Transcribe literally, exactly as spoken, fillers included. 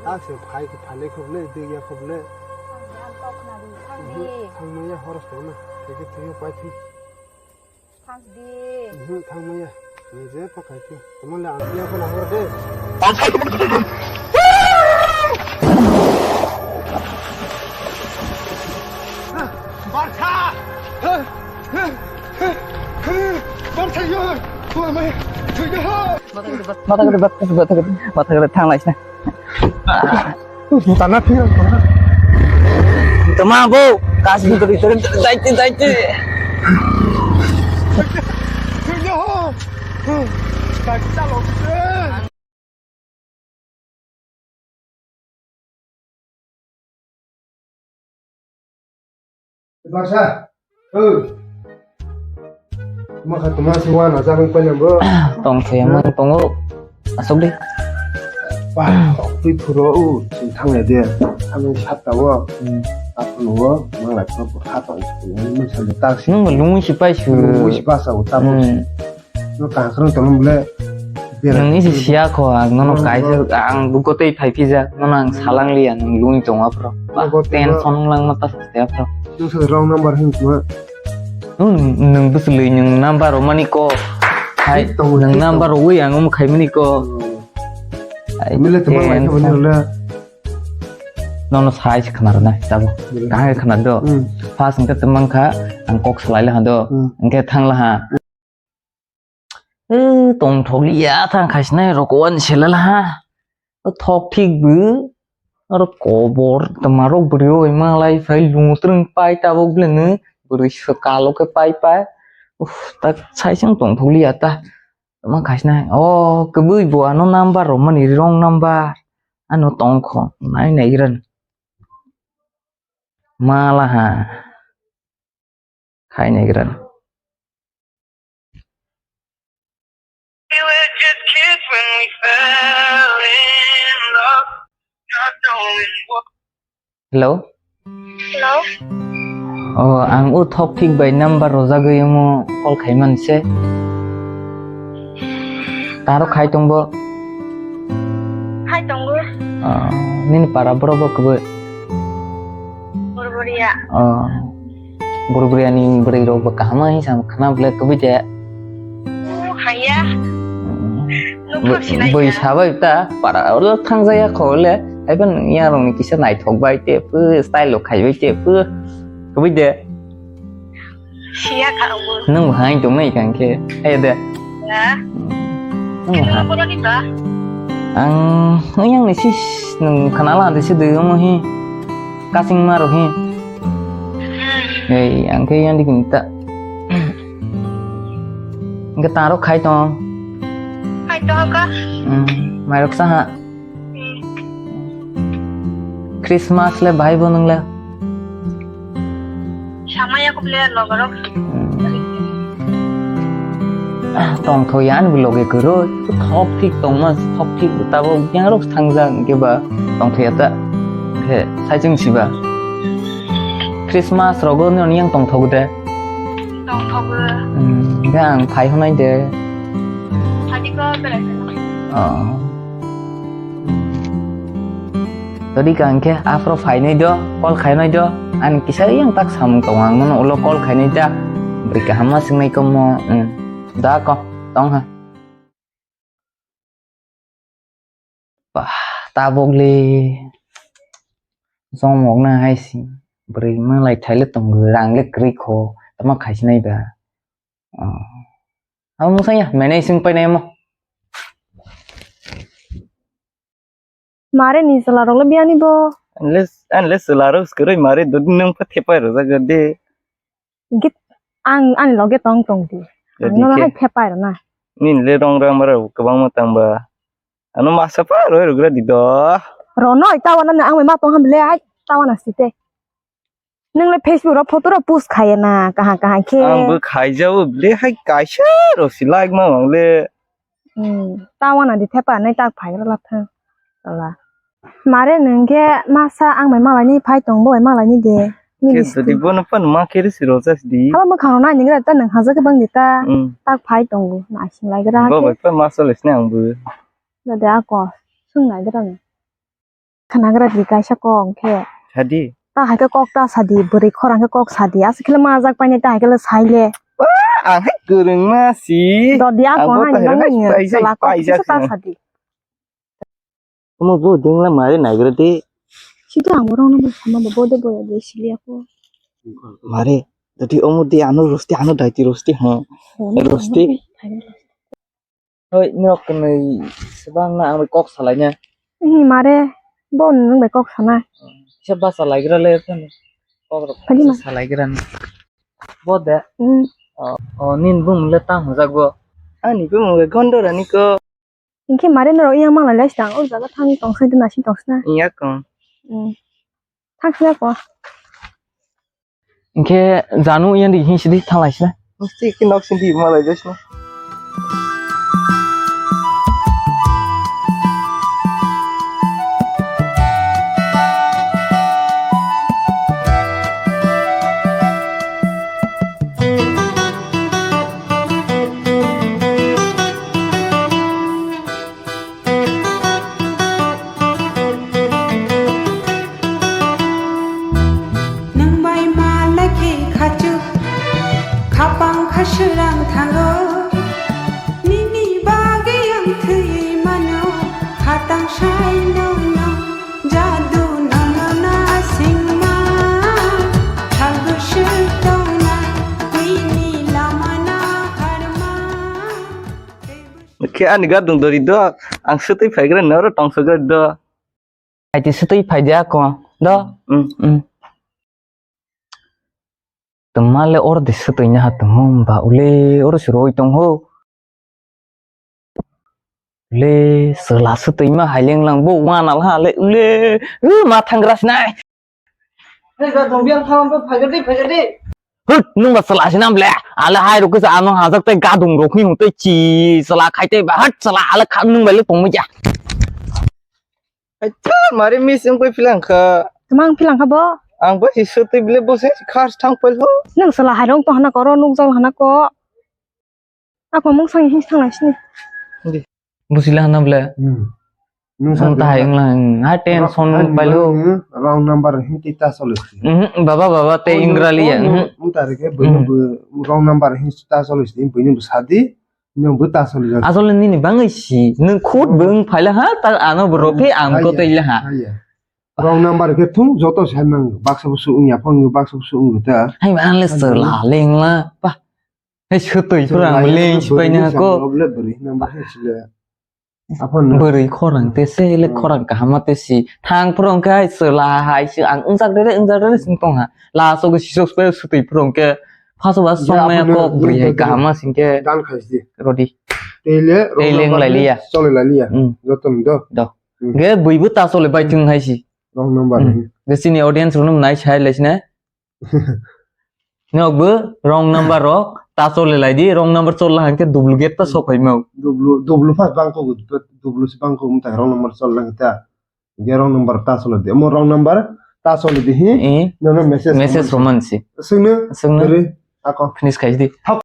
Akse phai khe phalai khobole, dei ya khobole. Ang kok khna di, thang di. Thangmaya horos tongna, theke theke pai thi. Thang di. Mhm, thangmaya. Ni je pakai thi. Tomon le ang ya khna hor de. Barsa! Barsa yo! Mata gede, mata gede, mata gede, mata gede, thang lai sini. Tama bo, kas ni tadi tadi daite daite. Baksa. O. Makha tuma si wana jalang panya bo. Tong thaya mang tongo. Asok di. Ba, twi phuro o, sing thang ya de. Thang sat ta wo. Hmm. Apun wo, mang lai phuro ha tong. Mun sa de tak si. Nung lung si pai su. Lung si pa sa o ta bo. Hmm. No kaham kheno tongmani bole. Nungni se siya kho, ang nono kaisa, ang buko tei phai phijak, nono ang salang liya, nung lungwi tongo aphro. Ba, tension wng langma ta se aphro. Nung se wrong number hwn tuma. Nung, nung bwswlwi nung number romani ko. Hai, nung number rwi ang omo khaimani ko. Hai, mile tuma lai khe bole. Nono sai se khna rwna, tabo. Kaham khe khna do. Hmm. First hwnkhe tongmang kha, ang kok salai laha do. Hmm. Hwnkhe thang laha. E, tongthok liya thang khaisnai rok wan selala ha. O thok thik bu. Oro kobor tama rok bwrwi oi ma lai phai lung twrwng pai tabok bwlwng bwrwi swkalo khe pai pai. Uf, tak sai seng tongthok liya ta. Tama khaisnai. O, kwbwi bo ano number romani wrong number. Ano tongkho nai nai ran. Mala ha. Khai nai ran. We were just kids when we fell in love, not knowing what. Hello? Hello? Oh, ang o thok thik bai number rojagwi omo call khaimani se. Taro khai tongbo? Khai tongo. Oh, nini para borok bo kwbwi? Burburia. Oh. Burburia ni bwrwi rok bo kaham hai sam khna bwle kwbwi de. Oh, haya. Hmm. Nukho sinai. Bwrwi sabai ta para olo thangjaya khole. Aiban ya rong ni kisa naithok bai te pu style lo khai bai te pu. Kwbwi de. Siya kha obo. Nung bo hai tong nai kang khe. Hai de. Ya. Nung ha. Nung boroni ba? Ang yang ni sis nung khana la de se de mo hi. Kasing maro hi. Ei, ang khe yang di kinta. Ang khe taro khai tong. Khai tong ka? Hmm, mai rok sa ha. Christmas le bahai bo nung le? Samaya kok le logo rok. Hmm. Ah, tong tho yan bo loge kuro. Thok thik tong mas, thok thik tabo yang rok thangjak ke ba tong tho ya ta. He, sai chung si ba. Christmas rogo ni yang tong tho de. Tong tho. Hmm, yang phai honai de. Tadi ko berai. Oh. Todi ka hwnkhe aphro phainai do, call khainai do, ani kisa yang tak samung tongo, ang nono ulo call khainai da. Bwrwi kaham ma swngnai kamo, hmm. Da ko, tong ha. Bah, tabok le. Jongmok na hai si. Bwrwi malai thaile tongo, rang le kwrwi kho, tamo khaisinai ba. Oh. Amo musaya, mene ising painai mo. Mare ni chwla rok le biyani bo. Anle, anle chwla rok swkang mare dodi nung pha thepai rwjak de. Git ang ani loge tong tong di. Ang no hai thepai rwna. Nini le rong rang mara kwbangma tang ba. Ano masa pa roi rwgra di do. Rono tawana na ang ma tong ham le ai tawana site. Nung le Facebook ro photo ro post khaya na kaham kaham khe. Ang bo khaijao le hai kaisa ro si like ma mang le. Hmm, tawana di thepa nai tak phai ro la thang. Ala. Mare nung khe masa ang bai malai ni phai tong bo bai malai ni de. Ke sadi bo no pan ma khe ri si ro sa sidi. Haba mo khang ro na ni gra ta nung haja khe bang di ta. Hmm. Tak phai tong bo na sing lai gra. Bo bai pa masa le sne ang bo. Da de ako sung lai gra. Khwnagra di kaisa kok hwnkhe. Sadi. Ta hai khe kok ta sadi, bwrwi khorang khe kok sadi. Aswk khe le majak painai ta hai khe le sai le. Ang hai kwrwngma si. Dodi a Ang kok bo hai ta no hero nang hai yo. Paijak, Chwla kok paijak kisa ta no. Sadi. Omo bo dingla mari naigra di. Sida ang borok no bo sama bo bode boya de sili ako. Mari, dadi omo di ano rosti ano daiti rosti ha. Rosti. Hoi, norok kwnwi swbangna ang bai kok salaina. Hi mare, bo nwng bai kok sana. Kisa basa laigra le phano. Kok rok Phadi ma. Kisa salaigra ni. Bo de. Hmm. O, o, nini bumung le tang hwnjak bo. Ani bumung le Gondorani ko. Hinkhe mare norok yang manglai lai sitang, o jaga thang tong sai de nasi tong sina. Iya ko. Hmm. Thang sina ko. Hinkhe janu yang di hin sidi thalai sina. Mesti ke nok sidi malai jas na. Nwng bai ma lakhi khachu, khapang khaswrang thango. Nini bagwi ang thwi mano, hatang sai no no. Jadu no no na singma, thalbu sir tongna, nini lama na harma. Khe ani gadung dori do, ang swtwi phaigra noro tongsogra do. Aiti swtwi phai dia ko do. Mm. Mm. Tma le or de swtwi na ha tma ba ule or se roi tong ho. Le sela swtwi ma haileng lang bo wana la le ule. U ma thangra sinai. Hei ba dong biang thalam pe phai gadi phai gadi. Hut nung ba sela sinam le. Ale hai rukisa ano hajak te gadung rokhi hung te chi sela khai te ba hat sela ale kha nung ba le tong ma ja. Acha, mari miss wngwi philangkha. Tama wng philangkha bo? Ang bo si sotwi bile bo se khas thang pail ho. Nang sala hairong to hana ko, oro nukjak hana ko. Ako mung sang hin thang lai sini. Di. Busila hana bole. Hmm. Nung Ang sa tahai bela. Wngla, ha tension Wrong, pail ho. Wrong number hin ti ta solis. Mhm, baba, baba, te Oh, ingrali ya. Oh, Mhm. Wng tari ke, bini Mhm. Bo wrong number hin ta solis, bini bo sadi. Nwng bo ta soli jak. Asole nini bangwi si, nwng khud bo wng phaila ha, ta ano bo rokhe ang ko tei la ha. Haiya. Wrong number khe thung joto sai mang, baksa bo su wng ya phang, baksa bo su wng ta. Hai ma le sela leng la, pa. Hai sutui pura ang leng si pai na ko. Problem beri number hai sile. Apa no? Beri khorang te se le khorang kahama te si. Thang phurong khe hai sela hai si ang wngjak dere, wngjak dere sing tong ha. La so go si sok spe sutui phurong khe. Phaso ba song maya kok bri hai kahama sing khe. Dan khai si. Rodi. Tei le, tei le wrong number lai liya. Chole lai liya. Hmm. Joto ni do. Do. Hmm. Ge bui bu ta chole bai thung hai si. Wrong number. Hmm. Ge sini audience rok nai sai lai sine. Nok bo wrong number rok ta chole lai di, wrong number chol la hangke duplicate ta sok hai mau. Dublu, dublu pha bang ko, dublu si bang ko, mutai wrong number chol lang ta. Ge wrong number ta solo di. Omo wrong number ta solo di hi. Eh. Nono message. Message roman si. Singno. Singno. Beri ako. Finish khai di.